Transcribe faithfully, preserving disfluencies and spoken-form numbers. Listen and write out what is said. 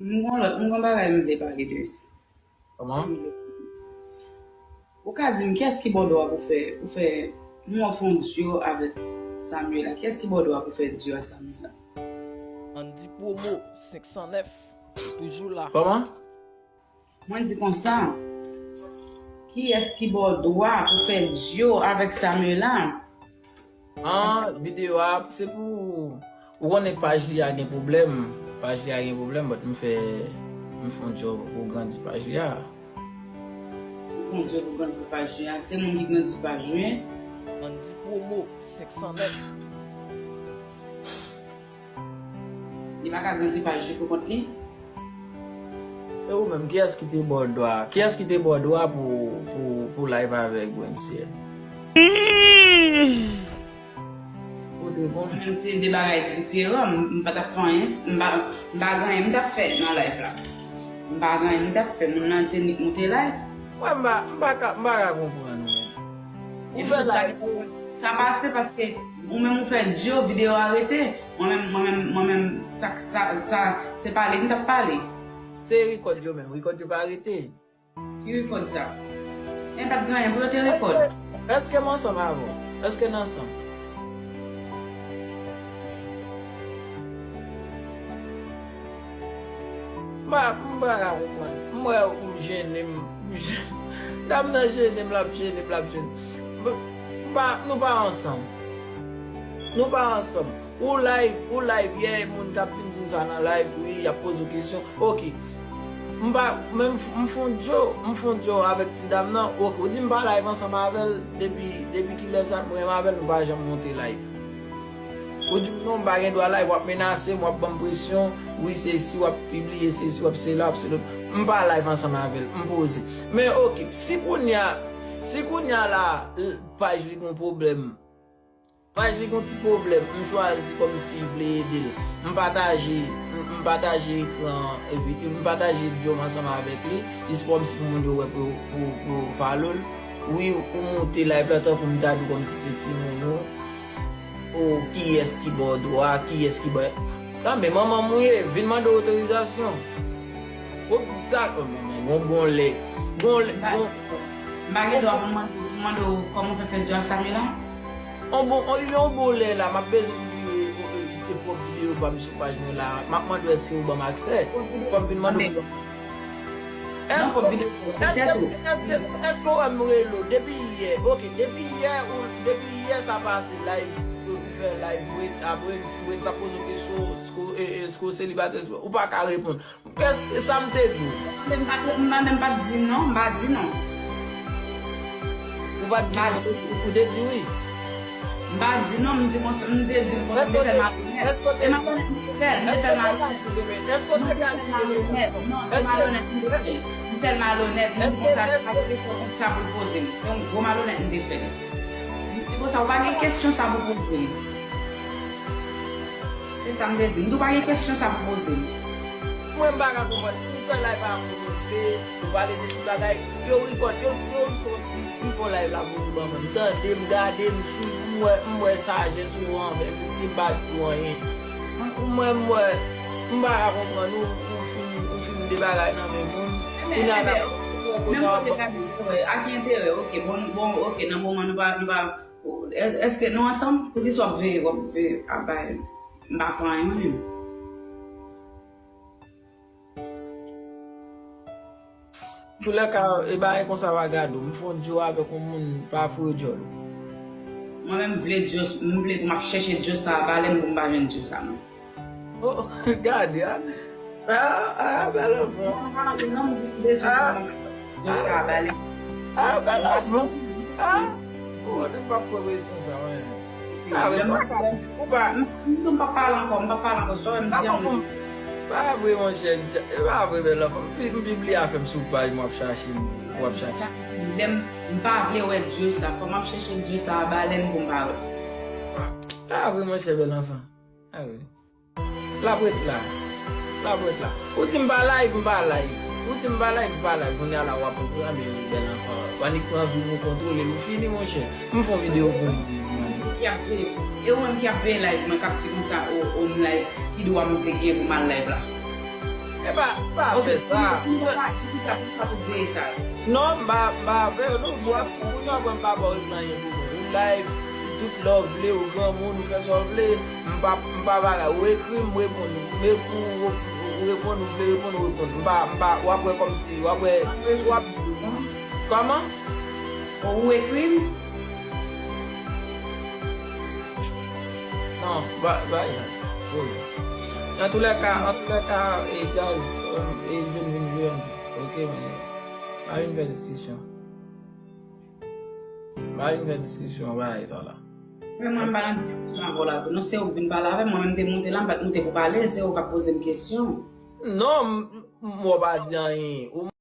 M gon lòt, m gon bagay m vle pale de. Kòman? Ou ka di m kiyès ki ba w dwa pou fè, pou fè, m wè w fè yon duo avèk Samuela. Kiyès ki ba w dwa pou fè duo a Samuela? Andy Promo, senk san nèf, toujou la. Kòman? Mwen di konsa, kiyès ki ba w dwa pou fè duo avèk Samuela? An, videyo a, se pou, ou konnen paj li a gen pwoblèm. Paj li a gen pwoblèm, but m fè, m fè yon djòb pou grandi paj li a. M fè yon djòb pou grandi paj li a. Se moun ki grandi paj li. Andy Promo, senk san nèf. Li pa ka grandi paj li pou kont li? E ou menm, kiyès ki te ba w dwa? Kiyès ki te ba w dwa pou, pou, pou live avèk Gwency? Ou te konn? Mwen menm se de bagay diferan. M, m pa t ap fè anyen, m pa, m pa gen anyen m t ap fè nan live la. M pa gen anyen m t ap fè. Moun nan te nik moute live. Mwen, m pa, m pa ka, m pa ka konprann ou menm. Ou fè live. Sa pase paske ou menm ou fè duo, videyo a rete. Mwen menm, mwen menm, mwen menm, sa, sa, sa, se pale m t ap pale. Se rekòd yo menm, rekòd yo pa rete. Ki rekòd sa? Men pa t gen anyen pou yo te rekòd. Èske, èske m ansanm avè w? Èske n ansanm? M pa, m pa ka konprann. M wè ou jennen m. Dam nan jennen m, l ap jennen m, l ap jennen m. M pa, nou pa ansanm. Nou pa ansanm. Ou live, ou live yè, moun t ap vin di m sa nan live, wi, y ap poze w kesyon. Oke. M pa, men m f-, m fè yon djòb, m fè yon djòb avèk ti dam nan. Oke, ou di m pa live ansanm avè l depi, depi kilè sa, mwen avè l, nou pa janm monte live. Ou di m non, m pa gen dwa live, w ap menase m, w ap ban m presyon, wi, se si w ap pibliye, se si w ap sela, w ap sela. M pa live ansanm avè l, m poze. Men oke, si kounye a, si kounye a la, l-, paj li gon pwoblèm, paj li gon ti pwoblèm, m chwazi kòmsi vle ede l. M pataje, m, m pataje ekran, epi m pataje djòb ansanm avèk li, jis kòmsi pou moun yo wè pou, pou, pou follow l. Wi, ou monte live la tankou m ta di w kòmsi se timoun ou. O, kiyès ki ba w dwa, kiyès ki ba. Nan men manman m ou ye, vin mande w otorizasyon. Ou sa, o, men, men, gon, gon lè. Gon lè, gon. M pa gen dwa pou m mande, pou m mande w kòman w fè fè djòb sa, Mila? On bon, on, yon bon lè la, m ap bezwen pibliye, e, e, e, pwòp videyo pa m sou paj mwen la. M ap mande w èske ou ban m aksè. Fò m vin mande w. Èske, èske, èske, èske w wè m rele w depi yè? Oke, depi yè, ou, depi yè sa pase live, ou fè live, Brent, a Brent, si Brent sa poze w kesyon, èske w, e, e, èske w selibatè, ou pa ka reponn. Èske sa m te di w? M pa, m pa menm pa t di non, m pa di non. Ou pa t di non, ou te di wi. M pa di non, m di konsa, m te di l konsa, m te fè l malonèt. E malonèt m te fè l, m te fè l malonèt. Non, se malonèt m te fè l. M fè l malonèt, m di konsa, li pa gen kesyon sa pou l poze m. Se yon gwo malonèt m te fè l. M di konsa, ou pa gen kesyon sa pou poze m. Se sa m te di. M di w pa gen kesyon sa pou poze m. Mwen m pa ka konprann. Ou fè live a moun, ou fè, ou pale de tout bagay. Yo rekòd, yo, yo rekòd. Ou fè live la pou ou ban mwen. M tande, m gade, m swiv, m wè, m wè sajès ou anvè m, si m pa di ou anyen. M, mwen, m wè, m pa ka konprann ou, ou fin, ou fin de bagay nan men moun. Kounye a la, ou pran kote a. Menm kote ka di, a ki enterè, oke, bon, bon, oke, nan moman nou pa, nou pa, Èske nou ansanm? Poukisa w ap veye, w ap veye ap bay? M pa fè anyen mwen menm. Toulèka, e bagay konsa pa gade w. M fè yon djòb avèk yon moun pa foure djòl ou. Mwen menm m vle djòb, m vle pou m ap chèche djòb sa a ba lè m pou m pa jwenn djòb sa non. Oh, gade, a. A, a, bèl anfan. Non, non, non, m di m bezwen pou m jwe sa a ba lè. A, bèl anfan. A, ou konnen m p ap pran presyon sa, wi. A, wi, m pa ka di, ou pa. M, m, m p ap pale ankò, m p ap pale ankò. Sa w wè m di an, m rete. Pa vre, monchè, e pa vre, bèl anfan. M pi-, m pibliye afè m sou paj, m w ap chache m, w ap chache. Sa, lè m, m pa vle wè djòb sa. Fò m ap chèche djòb sa a ba lè m pou m pa wè. Pa vre, monchè, bèl anfan. A wi. L ap ret la. L ap ret la. Ou di m pa live, m pa live. Ou di m pa live, m pa live. Kounye a la w ap antre, a men wi, bèl anfan. W annik pran vi m, ou kontwole l, ou fini, monchè. M fè yon videyo pou ou. Ki ap veye. E ou menm ki ap veye live mwen, k ap di konsa, o, o, m live. Ki dwa m te gen pou m al live la? E pa, pa fè sa. Si nou pa, poukisa, poukisa tout veye sa? Non, m pa, m pa veye, non, si w ap fou, moun yo apre m pa ba w nan yon moun. Ou live, ou tout lè w vle, ou granmoun, ou fè sa w vle. M pa, m pa bagay. Ou ekri m, m reponn ou. M ekri w, ou reponn, ou vle reponn, ou reponn. M pa, m pa, w ap wè kòmsi, w ap wè, si w ap, kòman? Ou ekri m? Non, ba, ba, wi. Antoulèka, antoulèka, e djaz, e jwenn vin jwenn. Ok, men, pa vin fè diskisyon. Pa vin fè diskisyon, bagay sa la. Men mwen, m pa nan diskisyon avè w la tou. Non, se ou k vin pale avè m. Mwen menm, m te moute la, m pa t moute pou pale, se ou k ap poze m kesyon. Non, m, m, m pa di anyen. Ou